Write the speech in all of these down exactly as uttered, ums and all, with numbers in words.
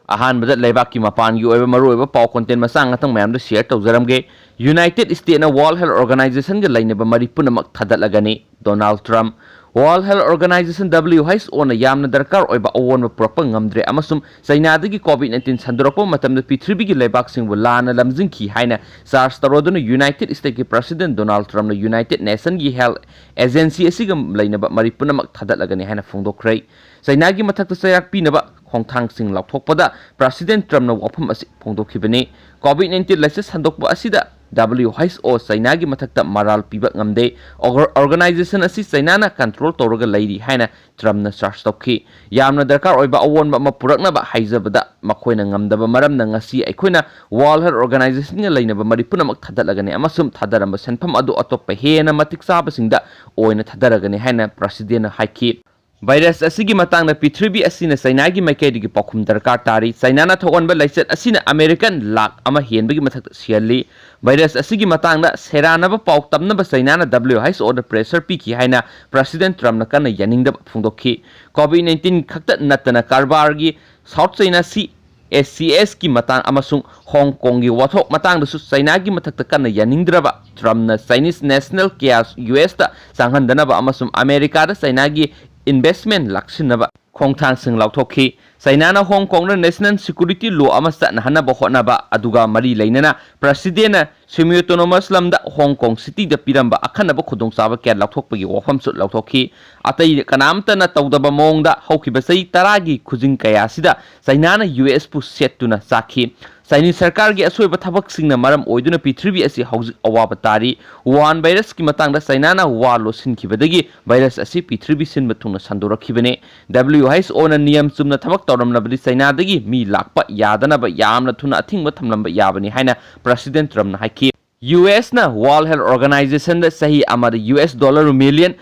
ꯑꯍꯥꯟꯕꯗ ꯂꯩꯕꯥꯛꯀꯤ ꯃꯄꯥꯟꯒꯤ ꯑꯣꯏꯕ ꯃꯔꯨꯑꯣꯏꯕ ꯄꯥꯎ content ꯃꯆꯥ ꯉꯥꯛꯇꯪ ꯃꯌꯥꯝꯗ share ꯇꯧꯖꯔꯝꯒꯦ꯫ United States ꯅ World Health Organization ꯒ ꯂꯩꯅꯕ ꯃꯔꯤ ꯄꯨꯝꯅꯃꯛ ꯊꯥꯗꯠꯂꯒꯅꯤ꯫ Donald Trump꯫ World Health Organization, W H O ꯅ ꯌꯥꯝꯅ ꯗꯔꯀꯥꯔ ꯑꯣꯏꯕ ꯑꯑꯣꯟꯕ ꯄꯨꯔꯛꯄ ꯉꯝꯗ꯭ꯔꯦ ꯑꯃꯁꯨꯡ ꯆꯩꯅꯥꯗꯒꯤ COVID nineteen ꯁꯟꯗꯣꯔꯛꯄ ꯃꯇꯝꯗ ꯄ꯭ꯔꯤꯊꯤꯕꯤꯒꯤ ꯂꯩꯕꯥꯛꯁꯤꯡꯕꯨ ꯂꯥꯟꯅ ꯂꯝꯖꯤꯡꯈꯤ ꯍꯥꯏꯅ charge ꯇꯧꯔꯗꯨꯅ United States ꯀꯤ President Donald Trump ꯅ United Nation ꯒꯤ Health Agency ꯑꯁꯤꯒ ꯂꯩꯅꯕ ꯃꯔꯤ ꯄꯨꯝꯅꯃꯛ ꯊꯥꯗꯠꯂꯒꯅꯤ ꯍꯥꯏꯅ ꯐꯣꯡꯗꯣꯛꯈ꯭ꯔꯦ꯫ ꯆꯩꯅꯥꯒꯤ ꯃꯊꯛꯇ ꯆꯩꯔꯥꯛ ꯄꯤꯅꯕ ꯈꯣꯡꯊꯥꯡꯁꯤꯡ ꯂꯧꯊꯣꯛꯄꯗ President Trump ꯅ ꯋꯥꯐꯝ ꯑꯁꯤ ꯐꯣꯡꯗꯣꯛꯈꯤꯕꯅꯤ꯫ COVID nineteen ꯂꯥꯏꯆꯠ ꯁꯟꯗꯣꯛꯄ ꯑꯁꯤꯗ W H O ꯆꯩꯅꯥꯒꯤ ꯃꯊꯛꯇ ꯃꯔꯥꯜ ꯄꯤꯕ ꯉꯝꯗꯦ꯫ Orga-, organization ꯑꯁꯤ ꯆꯩꯅꯥꯅ control ꯇꯧꯔꯒ ꯂꯩꯔꯤ ꯍꯥꯏꯅ Trump ꯅ charge ꯇꯧꯈꯤ꯫ ꯌꯥꯝꯅ ꯗꯔꯀꯥꯔ ꯑꯣꯏꯕ ꯑꯑꯣꯟꯕ ꯑꯃ ꯄꯨꯔꯛꯅꯕ ꯍꯥꯏꯖꯕꯗ ꯃꯈꯣꯏꯅ ꯉꯝꯗꯕ ꯃꯔꯝꯅ ꯉꯁꯤ ꯑꯩꯈꯣꯏꯅ World Health Organization ꯒ ꯂꯩꯅꯕ ꯃꯔꯤ ꯄꯨꯝꯅꯃꯛ ꯊꯥꯗꯠꯂꯒꯅꯤ ꯑꯃꯁꯨꯡ ꯊꯥꯗꯔꯝꯕ ꯁꯦꯟꯐꯝ ꯑꯗꯨ ꯑꯇꯣꯞꯄ ꯍꯦꯟꯅ ꯃꯇꯤꯛ ꯆꯥꯕꯁꯤꯡꯗ ꯑꯣꯏꯅ ꯊꯥꯗꯔꯒꯅꯤ ꯍꯥꯏꯅ President ꯅ ꯍꯥꯏꯈꯤ꯫ Virus ꯑꯁꯤꯒꯤ ꯃꯇꯥꯡꯗ ꯄ꯭ꯔꯤꯊꯤꯕꯤ ꯑꯁꯤꯅ ꯆꯩꯅꯥꯒꯤ ꯃꯥꯏꯀꯩꯗꯒꯤ ꯄꯥꯎꯈꯨꯝ ꯗꯔꯀꯥꯔ ꯇꯥꯔꯤ꯫ ꯆꯩꯅꯥꯅ ꯊꯣꯛꯍꯟꯕ ꯂꯥꯏꯆꯠ ꯑꯁꯤꯅ American ꯂꯥꯈ ꯑꯃ ꯍꯦꯟꯕꯒꯤ ꯃꯊꯛꯇ ꯁꯤꯍꯜꯂꯤ꯫ Virus ꯑꯁꯤꯒꯤ ꯃꯇꯥꯡꯗ ꯁꯦꯔꯥꯟꯅꯕ ꯄꯥꯎ ꯇꯝꯅꯕ ꯆꯩꯅꯥꯅ W H O ꯗ pressure ꯄꯤꯈꯤ ꯍꯥꯏꯅ President Trump ꯅ ꯀꯟꯅ ꯌꯥꯅꯤꯡꯗꯕ ꯐꯣꯡꯗꯣꯛꯈꯤ꯫ COVID nineteen ꯈꯛꯇ ꯅꯠꯇꯅ ꯀꯔꯕꯥꯔꯒꯤ South China Sea, S C S ꯀꯤ ꯃꯇꯥꯡ ꯑꯃꯁꯨꯡ ꯍꯣꯡ ꯀꯣꯡꯒꯤ ꯋꯥꯊꯣꯛ ꯃꯇꯥꯡꯗꯁꯨ ꯆꯩꯅꯥꯒꯤ ꯃꯊꯛꯇ ꯀꯟꯅ ꯌꯥꯅꯤꯡꯗ꯭ꯔꯕ Trump ꯅ Chinese national ꯀꯌꯥ U S ꯇ ꯆꯪꯍꯟꯗꯅꯕ ꯑꯃꯁꯨꯡ ꯑꯃꯦꯔꯤꯀꯥꯗ ꯆꯩꯅꯥꯒꯤ investment ꯂꯥꯛꯁꯤꯟꯅꯕ ꯈꯣꯡꯊꯥꯡꯁꯤꯡ ꯂꯧꯊꯣꯛꯈꯤ꯫ ꯆꯩꯅꯥꯅ ꯍꯣꯡ ꯀꯣꯡꯗ national security law ꯑꯃ ꯆꯠꯅꯍꯟꯅꯕ ꯍꯣꯠꯅꯕ ꯑꯗꯨꯒ ꯃꯔꯤ ꯂꯩꯅꯅ President ꯅ semi autonomous ꯂꯝꯗ ꯍꯣꯡ ꯀꯣꯡ city ꯗ ꯄꯤꯔꯝꯕ ꯑꯈꯟꯅꯕ ꯈꯨꯗꯣꯡꯆꯥꯕ ꯀꯌꯥ ꯂꯧꯊꯣꯛꯄꯒꯤ ꯋꯥꯐꯝꯁꯨ ꯂꯧꯊꯣꯛꯈꯤ꯫ ꯑꯇꯩ ꯀꯅꯥꯝꯇꯅ ꯇꯧꯗꯕ ꯃꯑꯣꯡꯗ ꯍꯧꯈꯤꯕ ꯆꯍꯤ ꯇꯔꯥꯒꯤ ꯈꯨꯖꯤꯡ ꯀꯌꯥ ꯑꯁꯤꯗ ꯆꯩꯅꯥꯅ U S ꯄꯨ ꯁꯦꯠꯇꯨꯅ ꯆꯥꯈꯤ꯫ ꯆꯥꯏꯅꯤꯖ ꯁꯔꯀꯥꯔꯒꯤ ꯑꯁꯣꯏꯕ ꯊꯕꯛꯁꯤꯡꯅ ꯃꯔꯝ ꯑꯣꯏꯗꯨꯅ ꯄ꯭ꯔꯤꯊꯤꯕꯤ ꯑꯁꯤ ꯍꯧꯖꯤꯛ ꯑꯋꯥꯕ ꯇꯥꯔꯤ꯫ ꯋꯨꯍꯥꯟ virus ꯀꯤ ꯃꯇꯥꯡꯗ ꯆꯩꯅꯥꯅ ꯋꯥ ꯂꯣꯠꯁꯤꯟꯈꯤꯕꯗꯒꯤ virus ꯑꯁꯤ ꯄ꯭ꯔꯤꯊꯤꯕꯤ ꯁꯤꯟꯕ ꯊꯨꯡꯅ ꯁꯟꯗꯣꯔꯛꯈꯤꯕꯅꯤ꯫ W H O ꯅ ꯅꯤꯌꯝ ꯆꯨꯝꯅ ꯊꯕꯛ ꯇꯧꯔꯝꯂꯕꯗꯤ ꯆꯩꯅꯥꯗꯒꯤ ꯃꯤ ꯂꯥꯛꯄ ꯌꯥꯗꯅꯕ ꯌꯥꯝꯅ ꯊꯨꯅ ꯑꯊꯤꯡꯕ ꯊꯝꯂꯝꯕ ꯌꯥꯕꯅꯤ ꯍꯥꯏꯅ President Trump ꯅ ꯍꯥꯏꯈꯤ꯫ U S ꯅ World Health Organization ꯗ ꯆꯍꯤ ꯑꯃꯗ U S dollar million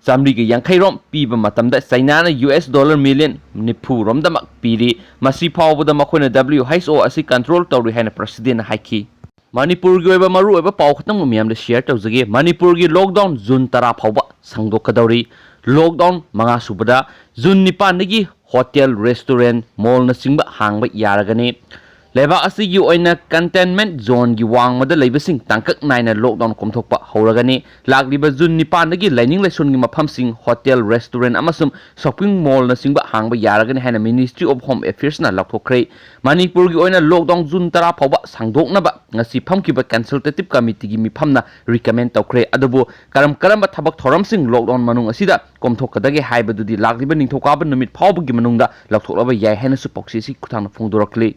ꯆꯥꯃꯔꯤꯒ ꯌꯥꯡꯈꯩ ꯔꯣꯝ ꯄꯤꯕ ꯃꯇꯝꯗ ꯆꯩꯅꯥꯅ U S dollar million ꯅꯤꯐꯨ ꯔꯣꯝꯗꯃꯛ ꯄꯤꯔꯤ꯫ ꯃꯁꯤ ꯐꯥꯎꯕꯗ ꯃꯈꯣꯏꯅ W H O ꯑꯁꯤ control ꯇꯧꯔꯤ ꯍꯥꯏꯅ President ꯅ ꯍꯥꯏꯈꯤ꯫ ꯃꯅꯤꯄꯨꯔꯒꯤ ꯑꯣꯏꯕ ꯃꯔꯨꯑꯣꯏꯕ ꯄꯥꯎ ꯈꯛꯇꯪ ꯃꯌꯥꯝꯗ share ꯇꯧꯖꯒꯦ꯫ ꯃꯅꯤꯄꯨꯔꯒꯤ lockdown June ꯇꯔꯥ ꯐꯥꯎꯕ ꯁꯥꯡꯗꯣꯛꯀꯗꯧꯔꯤ꯫ Lockdown ꯃꯉꯥ ꯁꯨꯕꯗ June ꯅꯤꯄꯥꯟꯗꯒꯤ hotel, restaurant, mallꯅꯆꯤꯡꯕ ꯍꯥꯡꯕ ꯌꯥꯔꯒꯅꯤ꯫ ꯂꯩꯕꯥꯛ ꯑꯁꯤꯒꯤ ꯑꯣꯏꯅ containment zoneꯒꯤ ꯋꯥꯡꯃꯗ ꯂꯩꯕꯁꯤꯡ ꯇꯥꯡꯀꯛ ꯅꯥꯏꯅ lockdown ꯀꯣꯝꯊꯣꯛꯄ ꯍꯧꯔꯒꯅꯤ꯫ ꯂꯥꯛꯂꯤꯕ June ꯅꯤꯄꯥꯟꯗꯒꯤ ꯂꯥꯏꯅꯤꯡ ꯂꯥꯏꯁꯣꯟꯒꯤ ꯃꯐꯝꯁꯤꯡ, hotel, restaurant ꯑꯃꯁꯨꯡ shopping mallꯅꯆꯤꯡꯕ ꯍꯥꯡꯕ ꯌꯥꯔꯒꯅꯤ ꯍꯥꯏꯅ Ministry of Home Affairsꯅ ꯂꯥꯎꯊꯣꯛꯈ꯭ꯔꯦ꯫ ꯃꯅꯤꯄꯨꯔꯒꯤ ꯑꯣꯏꯅ lockdown June ꯇꯔꯥ ꯐꯥꯎꯕ ꯁꯥꯡꯗꯣꯛꯅꯕ ꯉꯁꯤ ꯐꯝꯈꯤꯕ consultative committeeꯒꯤ ꯃꯤꯐꯝꯅ recommend ꯇꯧꯈ꯭ꯔꯦ꯫ ꯑꯗꯨꯕꯨ ꯀꯔꯝ ꯀꯔꯝꯕ ꯊꯕꯛ ꯊꯧꯔꯝꯁꯤꯡ lockdown ꯃꯅꯨꯡ ꯑꯁꯤꯗ ꯀꯣꯝꯊꯣꯛꯀꯗꯒꯦ ꯍꯥꯏꯕꯗꯨꯗꯤ ꯂꯥꯛꯂꯤꯕ ꯅꯤꯡꯊꯧꯀꯥꯕ ꯅꯨꯃꯤꯠ ꯐꯥꯎꯕꯒꯤ ꯃꯅꯨꯡꯗ ꯂꯧꯊꯣꯛꯂꯕ ꯌꯥꯏ ꯍꯥꯏꯅꯁꯨ ꯄꯥꯎꯆꯦꯁꯤ ꯈꯨꯠꯊꯥꯡꯗ ꯐꯣꯡꯗꯣꯔꯛꯂꯤ꯫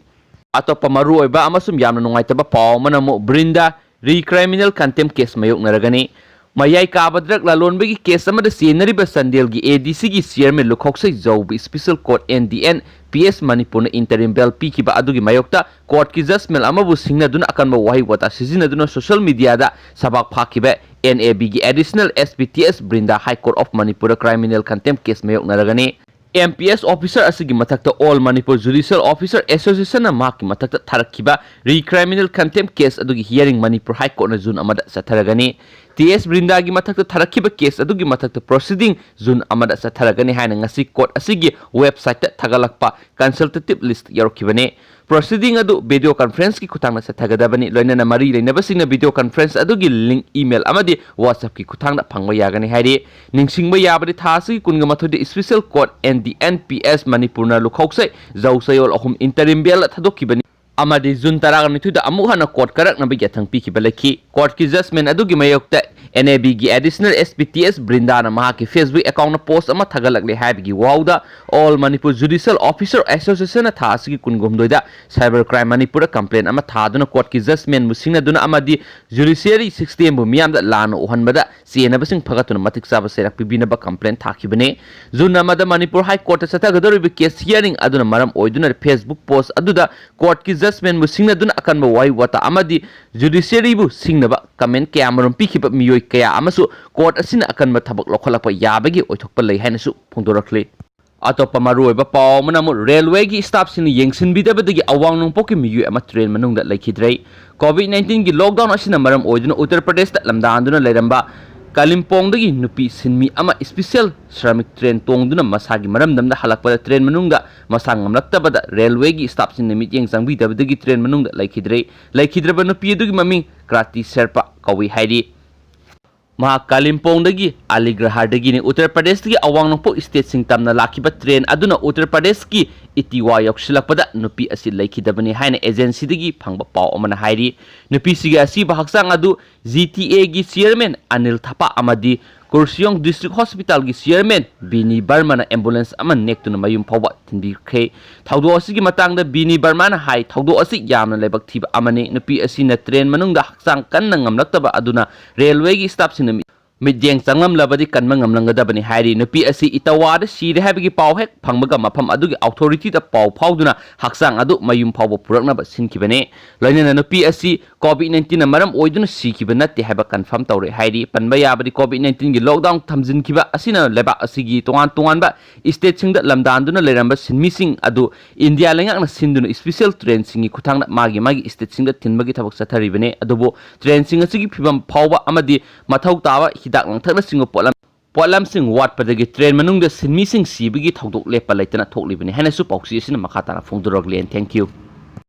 ꯑꯇꯣꯞꯄ ꯃꯔꯨꯑꯣꯏꯕ ꯑꯃꯁꯨꯡ ꯌꯥꯝꯅ ꯅꯨꯡꯉꯥꯏꯇꯕ ꯄꯥꯎ ꯑꯃꯅ ꯑꯃꯨꯛ ꯕ꯭ꯔꯤꯟꯗꯥ re-criminal contempt case ꯃꯥꯌꯣꯛꯅꯔꯒꯅꯤ꯫ ꯃꯌꯥꯏ ꯀꯥꯕ drug ꯂꯂꯣꯟꯕꯒꯤ case ꯑꯃꯗ ꯆꯦꯟꯅꯔꯤꯕ ꯆꯥꯟꯗꯦꯜꯒꯤ ADCꯒꯤ chairman ꯂꯨꯈꯣꯛꯁꯩ ꯖꯧꯕꯨ special court NDNPS ꯃꯅꯤꯄꯨꯔꯅ interim bail ꯄꯤꯈꯤꯕ ꯑꯗꯨꯒꯤ ꯃꯥꯌꯣꯛꯇ courtꯀꯤ judgment ꯑꯃꯕꯨ ꯁꯤꯡꯅꯗꯨꯅ ꯑꯀꯟꯕ ꯋꯥꯍꯩ ꯋꯥꯇꯥ ꯁꯤꯖꯤꯟꯅꯗꯨꯅ social mediaꯗ ꯁꯕꯥꯛ ꯐꯥꯈꯤꯕ NABꯒꯤ additional SPTS ꯕ꯭ꯔꯤꯟꯗꯥ High Court of ꯃꯅꯤꯄꯨꯔꯗ criminal contempt case ꯃꯥꯌꯣꯛꯅꯔꯒꯅꯤ꯫ MPS officer ꯑꯁꯤꯒꯤ ꯃꯊꯛꯇ All Manipur Judicial Officer Associationꯅ ꯃꯍꯥꯛꯀꯤ ꯃꯊꯛꯇ ꯊꯥꯔꯛꯈꯤꯕ re-criminal contempt case ꯑꯗꯨꯒꯤ hearing ꯃꯅꯤꯄꯨꯔ High Courtꯅ June ꯑꯃꯗ ꯆꯠꯊꯔꯒꯅꯤ꯫ TS ꯕ꯭ꯔꯤꯟꯗꯥꯒꯤ ꯃꯊꯛꯇ ꯊꯥꯔꯛꯈꯤꯕ case ꯑꯗꯨꯒꯤ ꯃꯊꯛꯇ proceeding June ꯑꯃꯗ ꯆꯠꯊꯔꯒꯅꯤ ꯍꯥꯏꯅ ꯉꯁꯤ court ꯑꯁꯤꯒꯤ websiteꯇ ꯊꯥꯒꯠꯂꯛꯄ consultative list ꯌꯥꯎꯔꯛꯈꯤꯕꯅꯤ꯫ Proceeding ꯑꯗꯨ video conferenceꯀꯤ ꯈꯨꯠꯊꯥꯡꯗ ꯆꯠꯊꯒꯗꯕꯅꯤ꯫ ꯂꯣꯏꯅꯅ ꯃꯔꯤ ꯂꯩꯅꯕꯁꯤꯡꯅ video conference ꯑꯗꯨꯒꯤ link email ꯑꯃꯗꯤ WhatsAppꯀꯤ ꯈꯨꯠꯊꯥꯡꯗ ꯐꯪꯕ ꯌꯥꯒꯅꯤ ꯍꯥꯏꯔꯤ꯫ ꯅꯤꯡꯁꯤꯡꯕ ꯌꯥꯕꯗꯤ ꯊꯥ ꯑꯁꯤꯒꯤ ꯀꯨꯟꯒ ꯃꯥꯊꯣꯏꯗ special court NDNPS ꯃꯅꯤꯄꯨꯔꯅ ꯂꯨꯈꯣꯛꯁꯩ ꯖꯧ ꯆꯌꯣꯜ ꯑꯍꯨꯝ interim bailꯗ ꯊꯥꯗꯣꯛꯈꯤꯕꯅꯤ ꯑꯃꯗꯤ June ꯇꯔꯥꯅꯤꯊꯣꯏꯗ ꯑꯃꯨꯛ ꯍꯟꯅ court ꯀꯥꯔꯛꯅꯕꯒꯤ ꯌꯥꯊꯪ ꯄꯤꯈꯤꯕ ꯂꯩꯈꯤ꯫ Courtꯀꯤ judgment ꯑꯗꯨꯒꯤ ꯃꯥꯌꯣꯛꯇ NABꯒꯤ additional SPTS ꯕ꯭ꯔꯤꯟꯗꯥꯅ ꯃꯍꯥꯛꯀꯤ Facebook accountꯅ post ꯑꯃ ꯊꯥꯒꯠꯂꯛꯂꯦ ꯍꯥꯏꯕꯒꯤ ꯋꯥꯍꯧꯗ All Manipur Judicial Officer Associationꯅ ꯊꯥ ꯑꯁꯤꯒꯤ ꯀꯨꯟꯒ ꯍꯨꯝꯗꯣꯏꯗ Cyber Crime ꯃꯅꯤꯄꯨꯔꯗ complaint ꯑꯃ ꯊꯥꯗꯨꯅ courtꯀꯤ judgmentꯕꯨ ꯁꯤꯡꯅꯗꯨꯅ ꯑꯃꯗꯤ judiciary systemꯕꯨ ꯃꯤꯌꯥꯝꯗ ꯂꯥꯟꯅ ꯎꯍꯟꯕꯗ ꯆꯦꯟꯅꯕꯁꯤꯡ ꯐꯒꯠꯇꯨꯅ ꯃꯇꯤꯛ ꯆꯥꯕ ꯆꯩꯔꯥꯛ ꯄꯤꯕꯤꯅꯕ complaint ꯊꯥꯈꯤꯕꯅꯤ꯫ June ꯑꯃꯗ ꯃꯅꯤꯄꯨꯔ High Courtꯇ ꯆꯠꯊꯒꯗꯧꯔꯤꯕ case hearing ꯑꯗꯨꯅ ꯃꯔꯝ ꯑꯣꯏꯗꯨꯅ Facebook post ꯑꯗꯨꯗ courtꯀꯤ judgmentꯕꯨ ꯁꯤꯡꯅꯗꯨꯅ ꯑꯀꯟꯕ ꯋꯥꯍꯩ ꯋꯥꯇꯥ ꯑꯃꯗꯤ judiciaryꯕꯨ ꯁꯤꯡꯅꯕ comment ꯀꯌꯥꯃꯔꯨꯝ ꯄꯤꯈꯤꯕ ꯃꯤꯑꯣꯏ ꯀꯌꯥ ꯑꯃꯁꯨ court ꯑꯁꯤꯅ ꯑꯀꯟꯕ ꯊꯕꯛ ꯂꯧꯈꯠꯂꯛꯄ ꯌꯥꯕꯒꯤ ꯑꯣꯏꯊꯣꯛꯄ ꯂꯩ ꯍꯥꯏꯅꯁꯨ ꯐꯣꯡꯗꯣꯔꯛꯂꯤ꯫ ꯑꯇꯣꯞꯄ ꯃꯔꯨꯑꯣꯏꯕ ꯄꯥꯎ ꯑꯃꯅ ꯑꯃꯨꯛ ꯔꯦꯜꯋꯦꯒꯤ ꯁ꯭ꯇꯥꯐꯁꯤꯡꯅ ꯌꯦꯡꯁꯤꯟꯕꯤꯗꯕꯗꯒꯤ ꯑꯋꯥꯡ ꯅꯣꯡꯄꯣꯛꯀꯤ ꯃꯤꯑꯣꯏ ꯑꯃ ꯇ꯭ꯔꯦꯟ ꯃꯅꯨꯡꯗ ꯂꯩꯈꯤꯗ꯭ꯔꯦ꯫ ꯀꯣꯚꯤꯗ ꯅꯥꯏꯟꯇꯤꯟꯒꯤ ꯂꯣꯛꯗꯥꯎꯟ ꯑꯁꯤꯅ ꯃꯔꯝ ꯑꯣꯏꯗꯨꯅ ꯎꯠꯇꯔ ꯄ꯭ꯔꯗꯦꯁꯇ ꯂꯝꯗꯥꯟꯗꯨꯅ ꯂꯩꯔꯝꯕ ꯀꯥꯂꯤꯝꯄꯣꯡꯗꯒꯤ ꯅꯨꯄꯤ ꯁꯤꯟꯃꯤ ꯑꯃ ꯁ꯭ꯄꯤꯁꯦꯜ ꯁ꯭ꯔꯃꯤꯛ ꯇ꯭ꯔꯦꯟ ꯇꯣꯡꯗꯨꯅ ꯃꯁꯥꯒꯤ ꯃꯔꯝꯗꯝꯗ ꯍꯜꯂꯛꯄꯗ ꯇ꯭ꯔꯦꯟ ꯃꯅꯨꯡꯗ ꯃꯁꯥ ꯉꯝꯂꯛꯇꯕꯗ ꯔꯦꯜꯋꯦꯒꯤ ꯁ꯭ꯇꯥꯐꯁꯤꯡꯅ ꯃꯤꯠꯌꯦꯡ ꯆꯪꯕꯤꯗꯕꯗꯒꯤ ꯇ꯭ꯔꯦꯟ ꯃꯅꯨꯡꯗ ꯂꯩꯈꯤꯗ꯭ꯔꯦ꯫ ꯂꯩꯈꯤꯗ꯭ꯔꯕ ꯅꯨꯄꯤ ꯑꯗꯨꯒꯤ ꯃꯃꯤꯡ ꯀ꯭ꯔꯥꯇꯤ ꯁꯦꯔꯄꯥ ꯀꯧꯏ ꯍꯥꯏꯔꯤ꯫ ꯃꯍꯥꯛ ꯀꯥꯂꯤꯝꯄꯣꯡꯗꯒꯤ ꯑꯂꯤꯒ꯭ꯔꯍꯥꯔꯗꯒꯤꯅꯤ꯫ ꯎꯠꯇꯔ ꯄ꯭ꯔꯗꯦꯁꯇꯒꯤ ꯑꯋꯥꯡ ꯅꯣꯡꯄꯣꯛ ꯁ꯭ꯇꯦꯠꯁꯤꯡ ꯇꯝꯅ ꯂꯥꯛꯈꯤꯕ ꯇ꯭ꯔꯦꯟ ꯑꯗꯨꯅ ꯎꯠꯇꯔ ꯄ꯭ꯔꯗꯦꯁꯀꯤ ꯏꯇꯤꯋꯥ ꯌꯧꯁꯤꯜꯂꯛꯄꯗ ꯅꯨꯄꯤ ꯑꯁꯤ ꯂꯩꯈꯤꯗꯕꯅꯤ ꯍꯥꯏꯅ ꯑꯦꯖꯦꯟꯁꯤꯗꯒꯤ ꯐꯪꯕ ꯄꯥꯎ ꯑꯃꯅ ꯍꯥꯏꯔꯤ꯫ ꯅꯨꯄꯤꯁꯤꯒꯤ ꯑꯁꯤꯕ ꯍꯛꯆꯥꯡ ꯑꯗꯨ ꯖꯤ ꯇꯤ ꯑꯦꯒꯤ ꯆꯤꯌꯔꯃꯦꯟ ꯑꯅꯤꯜ ꯊꯄꯥ ꯑꯃꯗꯤ ꯀꯨꯔꯁꯤꯌꯣꯡ ꯗꯤꯁꯇ꯭ꯔꯤꯛ ꯍꯣꯁꯄꯤꯇꯥꯜꯒꯤ ꯆꯤꯌꯔꯃꯦꯟ ꯕꯤꯅꯤ ꯕꯔꯃꯅ ꯑꯦꯝꯕꯨꯂꯦꯟꯁ ꯑꯃ ꯅꯦꯛꯇꯨꯅ ꯃꯌꯨꯝ ꯐꯥꯎꯕ ꯊꯤꯟꯕꯤꯈ꯭ꯔꯦ꯫ ꯊꯧꯗꯣꯛ ꯑꯁꯤꯒꯤ ꯃꯇꯥꯡꯗ ꯕꯤꯅꯤ ꯕꯔꯃꯅ ꯍꯥꯏ, ꯊꯧꯗꯣꯛ ꯑꯁꯤ ꯌꯥꯝꯅ ꯂꯥꯏꯕꯛ ꯊꯤꯕ ꯑꯃꯅꯤ꯫ ꯅꯨꯄꯤ ꯑꯁꯤꯅ ꯇ꯭ꯔꯦꯟ ꯃꯅꯨꯡꯗ ꯍꯛꯆꯥꯡ ꯀꯟꯅ ꯉꯝꯂꯛꯇꯕ ꯑꯗꯨꯅ ꯔꯦꯜꯋꯦꯒꯤ ꯁ꯭ꯇꯥꯐꯁꯤꯡꯅ ꯃꯤ-, ꯃꯤꯠꯌꯦꯡ ꯆꯪꯂꯝꯂꯕꯗꯤ ꯀꯟꯕ ꯉꯝꯂꯝꯒꯗꯕꯅꯤ ꯍꯥꯏꯔꯤ꯫ ꯅꯨꯄꯤ ꯑꯁꯤ ꯏꯇꯋꯥꯗ ꯁꯤꯔꯦ ꯍꯥꯏꯕꯒꯤ ꯄꯥꯎ ꯍꯦꯛ ꯐꯪꯕꯒ ꯃꯐꯝ ꯑꯗꯨꯒꯤ ꯑꯣꯊꯣꯔꯤꯇꯤꯗ ꯄꯥꯎ ꯐꯥꯎꯗꯨꯅ ꯍꯛꯆꯥꯡ ꯑꯗꯨ ꯃꯌꯨꯝ ꯐꯥꯎꯕ ꯄꯨꯔꯛꯅꯕ ꯁꯤꯟꯈꯤꯕꯅꯤ꯫ ꯂꯣꯏꯅꯅ ꯅꯨꯄꯤ ꯑꯁꯤ ꯀꯣꯚꯤꯗ ꯅꯥꯏꯟꯇꯤꯟꯅ ꯃꯔꯝ ꯑꯣꯏꯗꯨꯅ ꯁꯤꯈꯤꯕ ꯅꯠꯇꯦ ꯍꯥꯏꯕ ꯀꯟꯐꯥꯔꯝ ꯇꯧꯔꯦ ꯍꯥꯏꯔꯤ꯫ ꯄꯟꯕ ꯌꯥꯕꯗꯤ ꯀꯣꯚꯤꯗ ꯅꯥꯏꯟꯇꯤꯟꯒꯤ ꯂꯣꯛꯗꯥꯎꯟ ꯊꯝꯖꯤꯟꯈꯤꯕ ꯑꯁꯤꯅ ꯂꯩꯕꯥꯛ ꯑꯁꯤꯒꯤ ꯇꯣꯉꯥꯟ ꯇꯣꯉꯥꯟꯕ ꯁ꯭ꯇꯦꯠꯁꯤꯡꯗ ꯂꯝꯗꯥꯟꯗꯨꯅ ꯂꯩꯔꯝꯕ ꯁꯤꯟꯃꯤꯁꯤꯡ ꯑꯗꯨ ꯏꯟꯗꯤꯌꯥ ꯂꯩꯉꯥꯛꯅ ꯁꯤꯟꯗꯨꯅ ꯁ꯭ꯄꯤꯁꯦꯜ ꯇ꯭ꯔꯦꯟꯁꯤꯡꯒꯤ ꯈꯨꯠꯊꯥꯡꯗ ꯃꯥꯒꯤ ꯃꯥꯒꯤ ꯁ꯭ꯇꯦꯠꯁꯤꯡꯗ ꯊꯤꯟꯕꯒꯤ ꯊꯕꯛ ꯆꯠꯊꯔꯤꯕꯅꯤ꯫ ꯑꯗꯨꯕꯨ ꯇ꯭ꯔꯦꯟꯁꯤꯡ ꯑꯁꯤꯒꯤ ꯐꯤꯕꯝ ꯐꯥꯎꯕ ꯑꯃꯗꯤ ꯃꯊꯧ ꯇꯥꯕ ꯍꯤꯗꯥꯛ ꯂꯥꯡꯊꯛꯅꯆꯤꯡꯕ ꯄꯣꯠꯂꯝ, ꯄꯣꯠꯂꯝꯁꯤꯡ ꯋꯥꯠꯄꯗꯒꯤ ꯇ꯭ꯔꯦꯟ ꯃꯅꯨꯡꯗ ꯁꯤꯟꯃꯤꯁꯤꯡ ꯁꯤꯕꯒꯤ ꯊꯧꯗꯣꯛ ꯂꯦꯞꯄ ꯂꯩꯇꯅ ꯊꯣꯛꯂꯤꯕꯅꯤ ꯍꯥꯏꯅꯁꯨ ꯄꯥꯎꯆꯦ ꯑꯁꯤꯅ ꯃꯈꯥ ꯇꯥꯅ ꯐꯣꯡꯗꯣꯔꯛꯂꯤ꯫ And thank you꯫